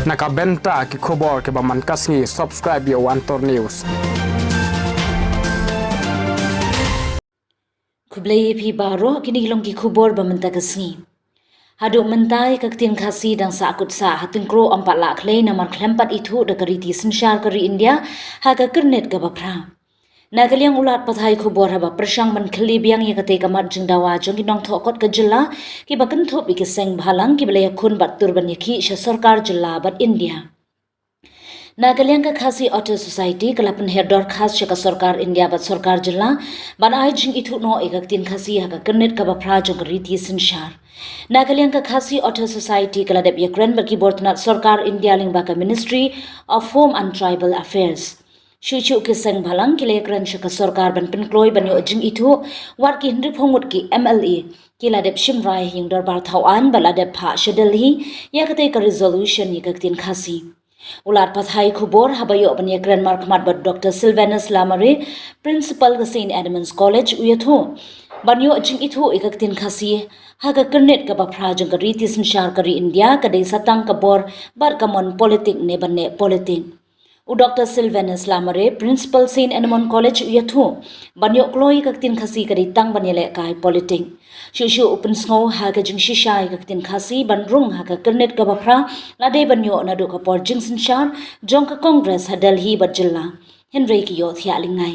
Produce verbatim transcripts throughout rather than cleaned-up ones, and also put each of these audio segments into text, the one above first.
Na ka bynta ki khubor kiba man ka sngi, subscribe ïa u Antor News. Khublei ïa phi baroh, kine ki long ki khubor ba mynta ka sngi. Haduh mynta ïa ka ktien Khasi dang sah kut sah ha tyngkroh, ym pat lah khlei namar khlem pat ithuh da ka riti synshar ka ri India ha ka kyrnit kaba phra. Na ka liang u Lad pathai khubor haba pyrshang ban khyllie biang ïa katei ka mat jingdawa jong ki nongthoh kot ka jylla kiba kynthup ïa ki seng bhalang kiba la ïakhun bad tur ban ïakhih sha sorkar jylla bad India. Na ka liang ka Khasi Authors Society ka la pynher dorkhas sha ka sorkar India bad sorkar jylla ban ai jingithuh noh ïa ka ktien Khasi ha ka kyrnit kaba phra jong ka riti synshar. Na ka liang ka Khasi Authors Society ka la dep ïakren bad ki bor tnat sorkar India lyngba ka Ministry of Home and Tribal Affairs. Shuh shuh ki seng bhalang ki la ïakren sha ka sorkar ban pynkloi ban ïoh jingithuh, wat ki hynriewphew ngut ki M L A ki la dep shim rai ha ïing dorbar thaw aiñ bad la dep phah sha Delhi ïa katei ka resolution ïa ka ktien Khasi. U Lad pathai khubor haba ïoh ban ïakren markhmat bad Doctor Sylvanus Lamare, Principal ka Saint Edmund's College, u ïathuh ban ïoh jingithuh ïa ka ktien Khasi ha ka kyrnit kaba phra jong ka riti synshar ka ri India ka dei sa tang ka bor bad ka mon politik ne ban neh politik. U Doctor Sylvanus Lamare, Principal Saint Edmund College, u ïathuh ban ïoh kloi ïa ka ktien Khasi ka dei tang ban ïalehkai politik. Shuh shuh u pynsngew ha ka jingshisha ïa ka ktien Khasi ban rung ha ka kyrnit kaba phra la dei ban ïoh naduh ka por jingsynshar jong ka Congress ha Delhi bad jylla, hynrei ki ïohthiah lyngngai.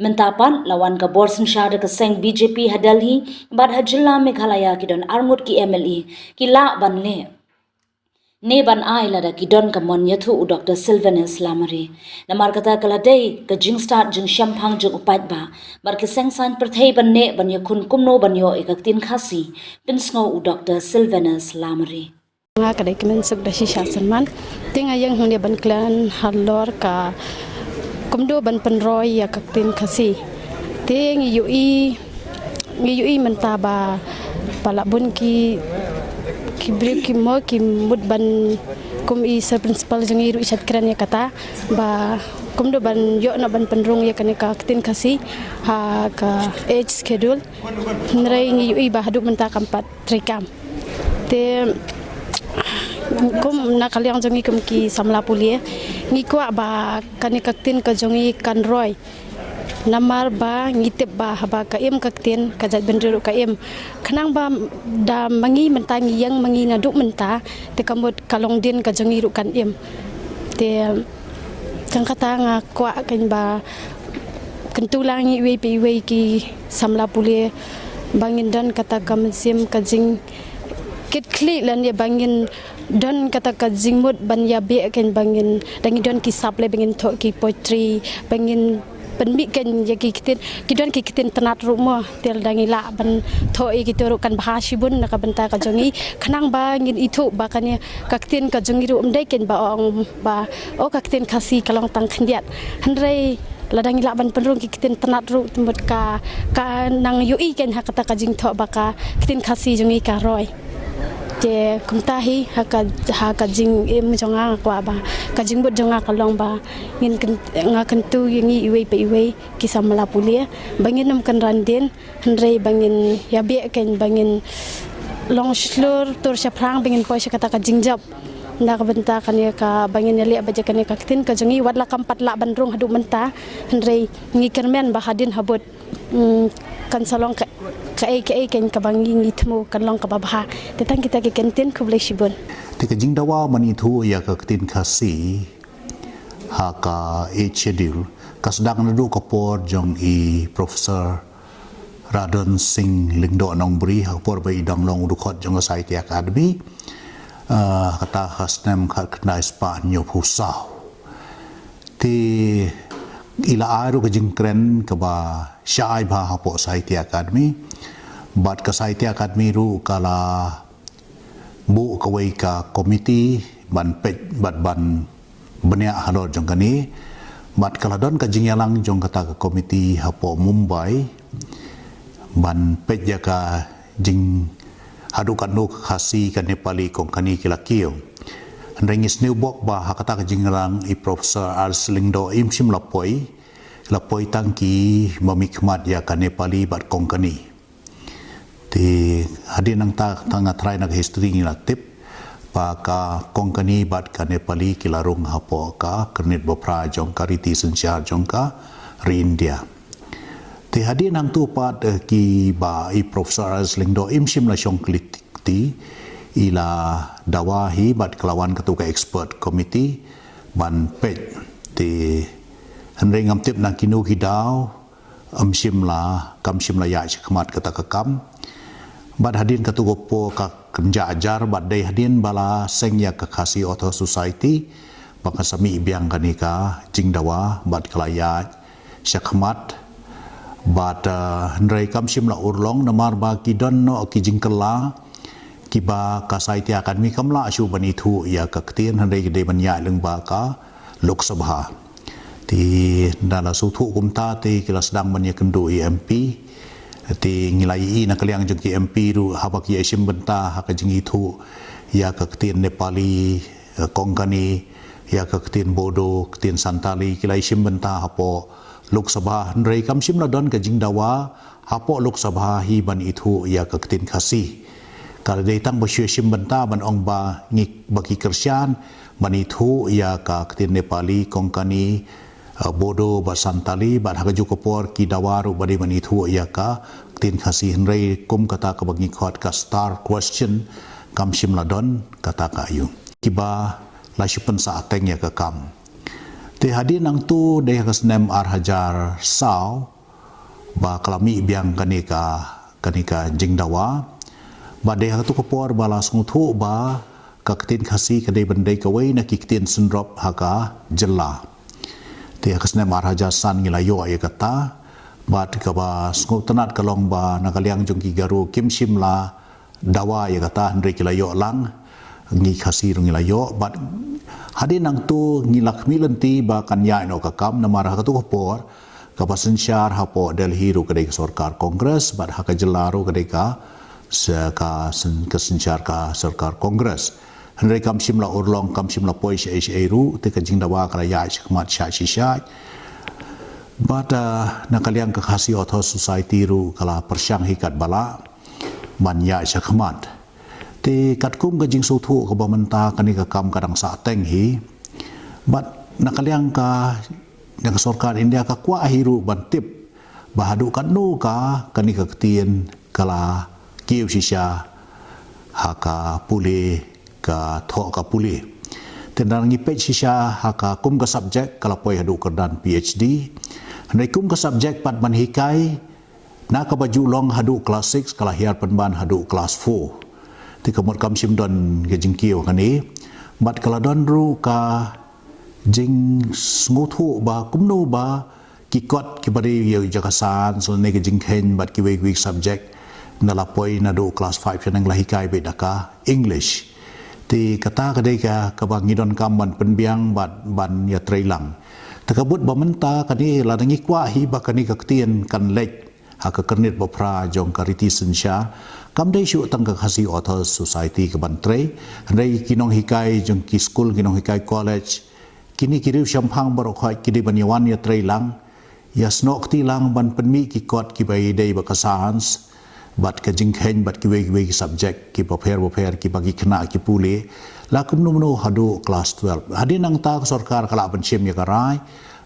Mynta pat la wan ka bor synshar da ka seng B J P ha Delhi bad ha jylla Meghalaya ki don arngut ki M L A ki lah ban leh ne ban ai lada ki don ka mon, ïathuh u Doctor Sylvanus Lamare. Namar kata ka la dei ka jingstad jingshemphang jong u paidbah bad ki seng saiñ pyrthei ban neh ban ïakhun kumno ban ïoh ïa ka ktien Khasi, pynsngew u Doctor Sylvanus Lamare. Nga ka dei Kmen Suk da shisha Syrman. Te nga ïeng hangne ban kren halor ka kumno ban pynroi ïa ka ktien Khasi. Te ngi ïohi, ngi ïohi mynta ba, ba la bun ki, ki briew ki mo ki mut ban, kum i Sir Principal jong ngi ruh i shait kren ïa kata, ba kumno ban ïoh noh ban pynrung ïa kane ka ktien Khasi ha ka Eighth Schedule. Hynrei ngi ïohi ba haduh mynta kam pat treikam. Te kum na ka liang jong ngi kum ki samla pule, ngi kwah ba kane ka ktien ka jong ngi kan roi. Namar ba ngi tip ba haba ka im ka ktien, ka jaitbynriew ruh ka im. Khnang ba da ma ngi mynta ngi ïeng ma ngi naduh mynta, te ka mut ka longdien ka jong ngi ruh kan im. Te tang kata nga kwah kan ba kyntu lang ïa iwei pa iwei ki samla pule ba ngin don kata ka mynsiem ka jingkitkhlieh lane ba ngin don kata ka jingmut ban ïa beh kan ba ngin, da ngi don ki sap lei ba ngin thoh ki poetry, ba ngin pynmih kan ïa ki ktien, ki don ki ktien tnat ruh mo, te lada ngi lah ban thoh ïa kito ruh kan bha shibun na ka bynta ka jong ngi, khnang ba ngin ithuh ba kane ka ktien ka jong ngi ruh ym dei kan ba ong ba, o, ka ktien Khasi ka long tang khyndiat. Hynrei lada ngi lah ban pynrung ki ktien tnat ruh, te mut ka, ka nang ïohi kan ha kata ka jingthoh ba ka ktien Khasi jong ngi ka roi. Te kumta hi ha ka, ha ka jingim jong nga, nga kwah ba ka jingmut jong nga ka long ba ngin kyn-, nga kyntu ïa ngi iwei pa iwei ki samla pule ba ngin ym kynran dien, hynrei ba ngin ïa beh kan ba ngin long shlur tur shaphrang, ba ngin poi sha kata ka jingjop. Na ka bynta kane ka ba ngin ïaleh ba ïa kane ka ktien ka jong ngi, wat la kam pat lah ban rung haduh mynta, hynrei ngi kyrmen ba hadien habud, mm, kan sa long ka, kaei kaei kan kaba ngi, ngi thmu kan long kaba bha. Te tang kita ki kyntien, khublei shibun. Te ka jingdawa ban ithuh ïa ka ktien Khasi ha ka Eighth Schedule ka sdang naduh ka por jong i Professor Radon Singh Lyngdoh Nongbri, ha ka por ba i dang long u dkhot jong ka Sahitya Akademi, ah, kata ha snem khatkhyndai spah hynñiewphew saw. Te i la ai ruh ka jingkren kaba shai bha hapoh Sahitya Akademi. Bad ka Sahitya Akademi ruh ka la buh kawei ka komiti ban peit bad ban bniah halor jong kane. Bad ka la don ka jingïalang jong kata ka komiti hapoh Mumbai ban peit ïa ka jing, haduh katno ka Khasi, ka Nepali, Konkani ki la kiew. Hynrei ngi sngewbok ba ha kata ka jingïalang i Professor R C Lyngdoh im shym la poi, la poi tang ki ba mihkhmat ïa ka Nepali bad Konkani. Te hadien nangta, tang nga tharai na ka history ngi la tip Ba ka Konkani bad ka Nepali ki la rung hapoh ka kyrnit baphra jong ka riti synshar jong ka ri India. Te hadien nangtu pat, eh, ki ba i Professor R S Lyngdoh im shym la shong kylli kti, i la dawa hi bad ka la wan katu ka expert committee ban peit. Te hynrei ngam tip na kino ki daw, ym shym la, kam shym la ïaid shakhmat kata ka kam. Bad hadien katu ka por ka kynja jar bad dei hadien ba la seng ïa ka Khasi Author Society ba ka sa mih biang kane ka jingdawa bad ka la ïaid shakhmat. Bad, eh, hynrei kam shym la urlong namar ba ki don noh ki jingkylla kiba ka Sahitya Akademi kam lah shuh ban ithuh ïa ka ktien, hynrei ki dei ban ïaid lyngba ka Lok Sabha. Te ynda la sngewthuh kumta te ki la sdang ban ïakynduh ïa M P. Te ngi la ïohi na ka liang jong ki M P ruh haba ki ïashim bynta ha ka jingithuh ïa ka ktien Nepali, eh, Konkani, ïa ka ktien Bodo, ktien Santali, ki la ïashim bynta hapoh Lok Sabha, hynrei kam shym la don ka jingdawa hapoh Lok Sabha hi ban ithuh ïa ka ktien Khasi. Ka la dei tang ba shu ïashim bynta ban ong ba ngi, ba ki kyrshan ban ithuh ïa ka ktien Nepali, Konkani, eh, Bodo bad Santali, bad ha kajuh ka por ki dawa ruh ba dei ban ithuh ïa ka ktien Khasi, hynrei kum kata kaba ngi khot ka star question, kam shym la don kata ka aiu. Kiba la shu pynsah teng ïa ka kam. Te hadien nangtu dei ha ka snem ar hajar saw ba ka la mih biang kane ka, kane ka jingdawa. Bad dei ha katu ka por ba la sngewthuh ba ka ktien Khasi ka dei ban dei kawei na ki ktien synrop ha ka jylla. Te ha ka snem ar hajar san ngi la ïoh ïa kata. Bad kaba sngewtynnat ka long ba na ka liang jong ki Garo kim shym la dawa ïa kata, hynrei ki la ïoh lang, ngi Khasi ruh ngi la ïoh. Bad hadien nangtu ngi la khmih lynti ba kan ïaid noh ka kam namar ha katu ka por kaba synshar hapoh Delhi ruh ka dei ka sorkar Congress bad ha ka jylla ruh ka dei ka, se-, ka syn-, ka synshar ka sorkar Congress. Hynrei kam shym la urlong, kam shym la poi shaei shaei ruh, te ka jingdawa ka la ïaid shakhmat shah shi shah. Bad, ah, na ka liang ka Khasi Author Society ruh ka la pyrshang hi katba lah ban ïaid shakhmat. Te katkum ka jingsngewthuh kaba mynta kane ka kam ka dang sah teng hi. Bad na ka liang ka, na ka sorkar India ka kwah hi ruh ban tip ba haduh katno ka kane ka ktien ka la kiew shisha ha ka pule, ka thoh ka pule. Te ynda ngi peit shisha ha ka kum ka subject ka la poi haduh kyrdan P H D. Hynrei kum ka subject pat ban hikai, na kaba ju long haduh class six ka la hiar pynban haduh class four. Te ka mut kam shym don ka jingkiew kane. Bad ka la don ruh ka jingsngewthuh ba kumno ba ki kot kiba dei ïa ka science lane ka jingkheiñ bad kiwei kiwei subject, ynda la poi naduh class five shaneng la hikai beit da ka English. Te kata ka dei ka, kaba ngi donkam ban pynbiang bad ban ïatrei lang. Te ka mut ba mynta kane lada ngi kwah hi ba kane ka ktien kan leit ha ka kyrnit baphra jong ka riti synshar, kam dei shuh tang ka Khasi Authors Society kaban trei, hynrei ki nonghikai jong ki skul, ki nonghikai college, kine ki riew shemphang baroh khoit ki dei ban ïawan ïatrei lang, ïasnoh kti lang ban pynmih ki kot kiba ïadei bad ka science bad ka jingkheiñ bad kiwei kiwei ki subject kiba pher bapher kiba ki khynnah ki pule, la kumno kumno haduh class twelve. Hadien nangta ka sorkar ka lah ban shim ïa ka rai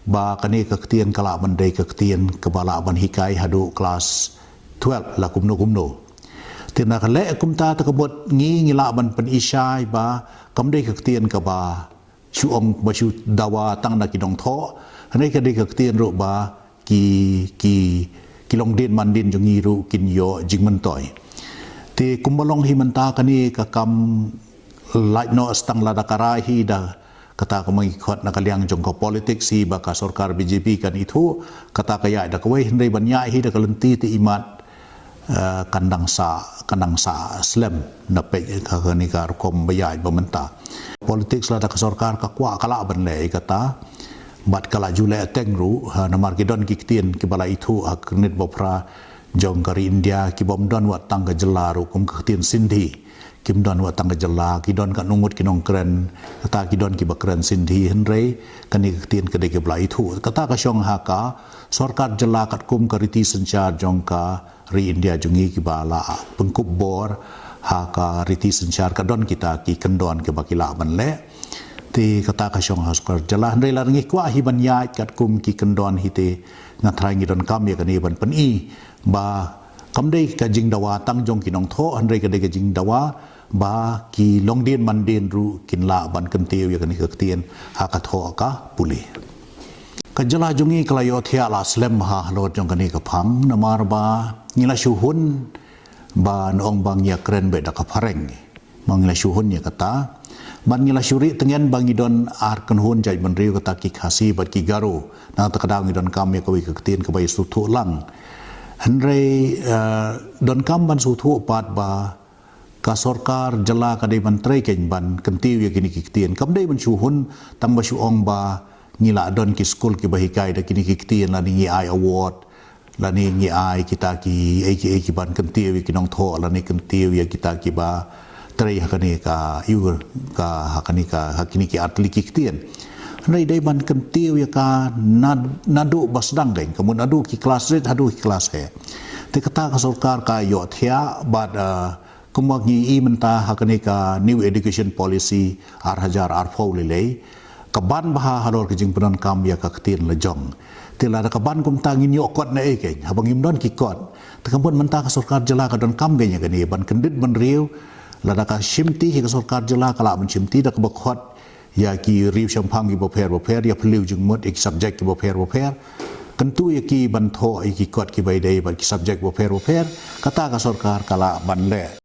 ba kane ka ktien ka lah ban dei ka ktien kaba lah ban hikai haduh class twelve la kumno kumno. Te ynda ka leh kumta, te ka mut ngi, ngi lah ban pynishai ba kam dei ka ktien kaba shu ong ba shu dawa tang na ki nongthoh, hynrei ka dei ka ktien ruh ba ki, ki, ki longdien mandien jong ngi ruh kin ïoh jingmyntoi. Te kumba long hi mynta kane ka kam, lait noh tang lada ka rai hi da kata ka, ma ngi khot na ka liang jong ka politics hi ba ka sorkar B J P kan ithuh, kata ka ïaid da kawei, hynrei ban ïaid hi da ka lynti te imat, eh, kan dang sah, kan dang sah slem na peit ka, kane ka rukom ba ïaid ba mynta. Politics lada ka sorkar ka kwah ka lah ban leh ïa kata, bad ka la ju leh teng ruh, ha, namar ki don ki ktien kiba la ithuh ha ka kyrnit baphra jong ka ri India, kibym don wat tang ka jylla ruh, kum ka ktien Sindhi. Kim don wat tang ka jylla, ki don katno ngut ki nongkren, kata ki don kiba kren Sindhi, hynrei kane ka ktien ka dei kaba la ithuh. Kata ka shong ha ka sorkar jylla katkum ka riti synshar jong ka ri India jong ngi, kiba la pynkup bor ha ka riti synshar ka don kita ki kyndon kiba ki lah ban leh. Te kata ka shong ha sorkar jylla, hynrei lada ngi kwah hi ban ïaid katkum ki kyndon hi te nga tharai ngi donkam ïa kane ban pyni ba kam dei ka jingdawa tang jong ki nongthoh, hynrei ka dei ka jingdawa ba ki longdien mandien ruh kin lah ban kyntiew ïa kane ka ktien ha ka thoh ka pule. Ka jylla jong ngi ka la ïohthiah la slem ha halor jong kane ka phang, namar ba ngi la shu hun ba ngi ong ba ngi ïakren beit da ka phareng. Ba ngi la shu hun ïa kata. Bad ngi la shu rieh tngen ba ngi don ar kynhun jaitbynriew, kata ki Khasi bad ki Garo. Nangta ka daw ngi donkam ïa kawei ka ktien kaba ïasngewthuh lang. Hynrei, eh, donkam ban sngewthuh pat ba ka sorkar jylla ka dei ban trei keiñ ban kyntiew ïa kine ki ktien. Kam dei ban shu hun tang ba shu ong ba ngi la don ki skul kiba hikai da kine ki ktien, lane ngi ai award, lane ngi ai kita ki, ei ki, ei ki ban kyntiew ïa ki nongthoh, lane kyntiew ïa kita kiba trei ha kane ka, ïa ka, ha kane ka, ha kine ki artylli ki ktien. Hynrei dei ban kyntiew ïa ka nad-, naduh ba sdang keiñ, ka mut naduh ki klas rit haduh ki klas heh. Te kata ka sorkar ka ïohthiah bad, eh, kumba ngi i mynta ha kane ka New Education Policy ar hajar arphew leilei, ka ban bha halor ka jingpyndonkam ïa ka ktien la jong. Te lada ka ban kumta ngin ïoh kot na ei keiñ, haba ngim don ki kot. Te ka mut mynta ka sorkar jylla ka donkam keiñ ïa kane ban kyndit bynriew, lada ka shimti hi ka sorkar jylla ka lah ban shimti da kaba khot ïa ki riewshemphang kiba pher ba pher, ïa phylliew jingmut, ïa ki subject kiba pher ba pher. Kyntu ïa ki ban thoh ïa ki kot kiba ïadei bad ki subject ba pher ba pher, kata ka sorkar ka lah ban leh.